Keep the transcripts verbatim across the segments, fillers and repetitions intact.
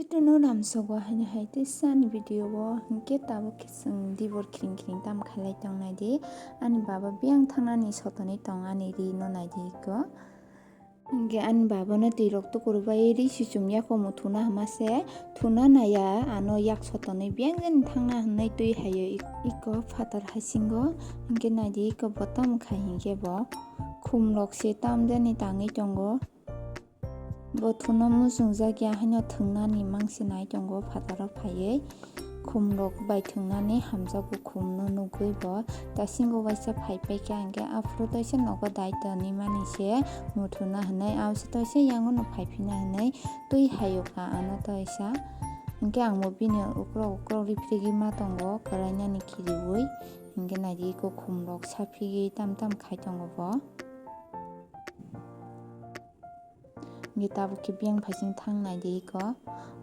Ito no ramsogo haino hai tei sani video o hinkhe tabuk khe chwng dibor khiring khiring tamo khailai tong naidi. Ani baba biyang thangnani sotoni tong ani ri no naidi iko. Hinkhe ani baba no twi rok tukur bai ri sichum yako muthuna hama se thuna naya ano yak sotoni biyang jani thangna hinwi twi haio ik-, iko phatar hasingo. Hinkhe naidi iko bo tamo khai hinkhe bo khum rok se tam jani tangwi tongo. Bo thuno muchungjak ya haino thwngnani mangsi nai tongo phataro phaiwi. Khum rok bai thwngnani hamjago khum no nugwi bo tasingo waisa phai paikha, hinkhe aphuru taisa nogo dai tonwi mani se muthuna hinwi, abo se taisa yango no phai phina hinwi twi haio kha ano taisa. Hinkhe ang bo bini ukrok ukrok riphrigwi ma tongo kwrainani khiriui, hinkhe naidi iko khum rok saphigwi tam tam khai tongo bo. Hinkhe tabuk khe biyang phaising thang naidi iko.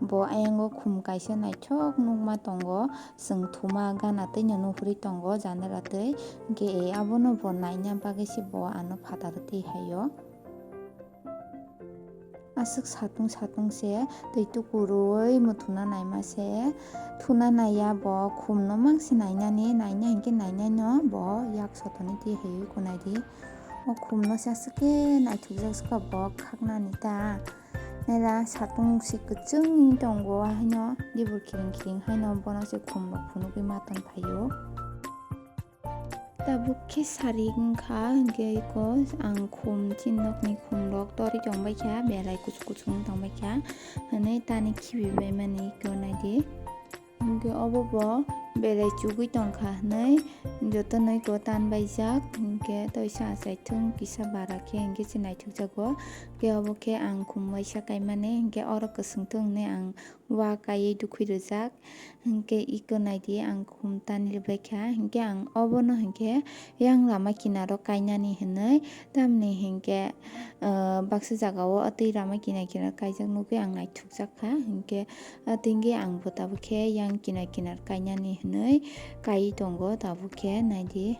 Bo ayango khum kaisa naithok nukma tongo. Chwng thuma gana twi no nuhuri tongo janala twi. Hinkhe e abono bo naina bagwi se bo ano phataro twi haio. Aswk satung satung se twi tukurui muthuna naima se thuna naiya bo khum no mangsi nainani, naina hinkhe nainai no bo yak sotoni twi haio iko naidi. O khum no se aswk khe naithokjak se kha bo khaknani ta. Naila satung se kwchwng wng tongo, haino dibor khiring khiring haino bono se khum rok phunugwi ma tong phaio. Tabuk khe sari wngkha, hinkhe iko ang khum, chini nokni khum rok torwi tongbaikha, belai kuchuk kuchuk wng tongbaikha, hwnwi tani khibibaimani iko naidi. Hinkhe obo bo belai chugwi tongkha hwnwi jotono iko tanbaijak, hinkhe toisa achaithung kisa bara khe hinkhe se naithokjago. Hinkhe obo khe ang khum waisa kaimani, hinkhe oro kwswngthung hwnwi ang wa kaiwi dukhwi rwjak. Hinkhe iko naidi ang khum tanwi rwbaikha, hinkhe ang obono hinkhe yang lama kinaro kainani hwnwi, tamni hinkhe, ah, baksa jagao twi lama kinar kinar kaijak nukwi ang naithok jak kha, hinkhe, ah, tingwi ang bo tabuk khe yang kinar kinar kainani hwnwi kaiwi tongo tabuk khe naidi.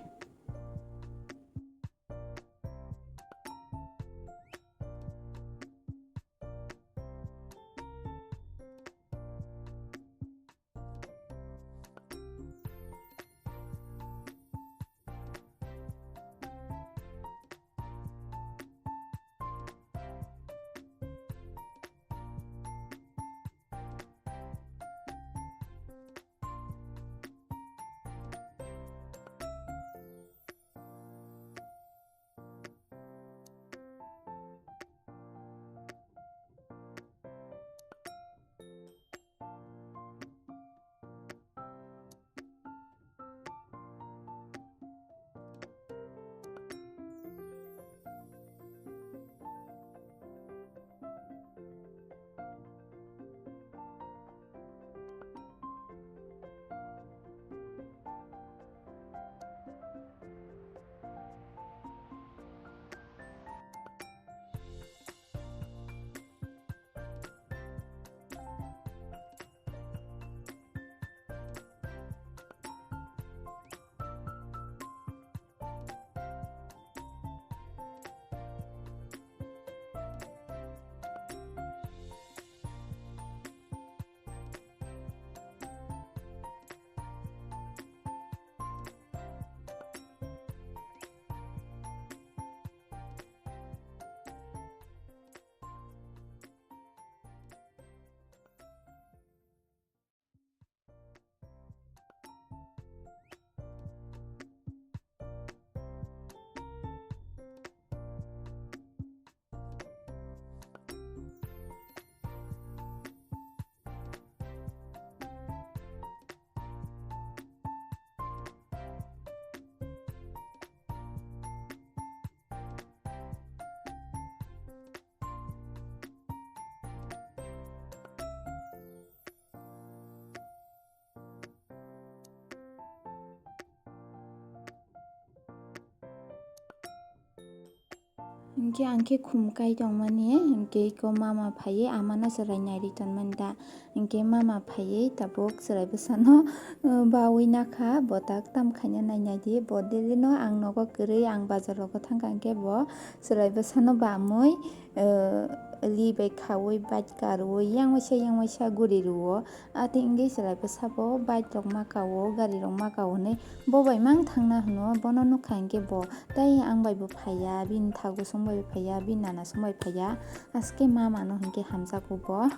Hinkhe ang khe khum kai tongmani, hinkhe iko mama phaiwi amano chwrai nairi tonmani da. Hinkhe mama phaiwi tabuk chwrai bwsano, uh, bawi nakha, botak tam khaina nai naidi. Bo daily no ang nogo kwrwi, ang bazar rogo thangkha, hinkhe bo chwrai bwsano bamwi, uh, li bai khaui bike karwi yang waisa yang waisa guri rwo. Ati wngwi chwlaibo sabo bike rok ma kao, gari rok ma kao hwnwi bo bai mang thangna hwno. Bono nukha hinkhe bo tei ang bai bo phaiya, bini thago song bai bo phaiya, bini nana song bai phaiya. Aske ma mano hinkhe hamjago bo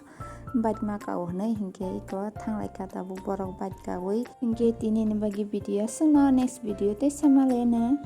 bike ma kao hwnwi hinkhe iko thanglaikha tabuk borok bike kaui. Hinkhe tinini bagwi video aswkno, next video tei sama leno.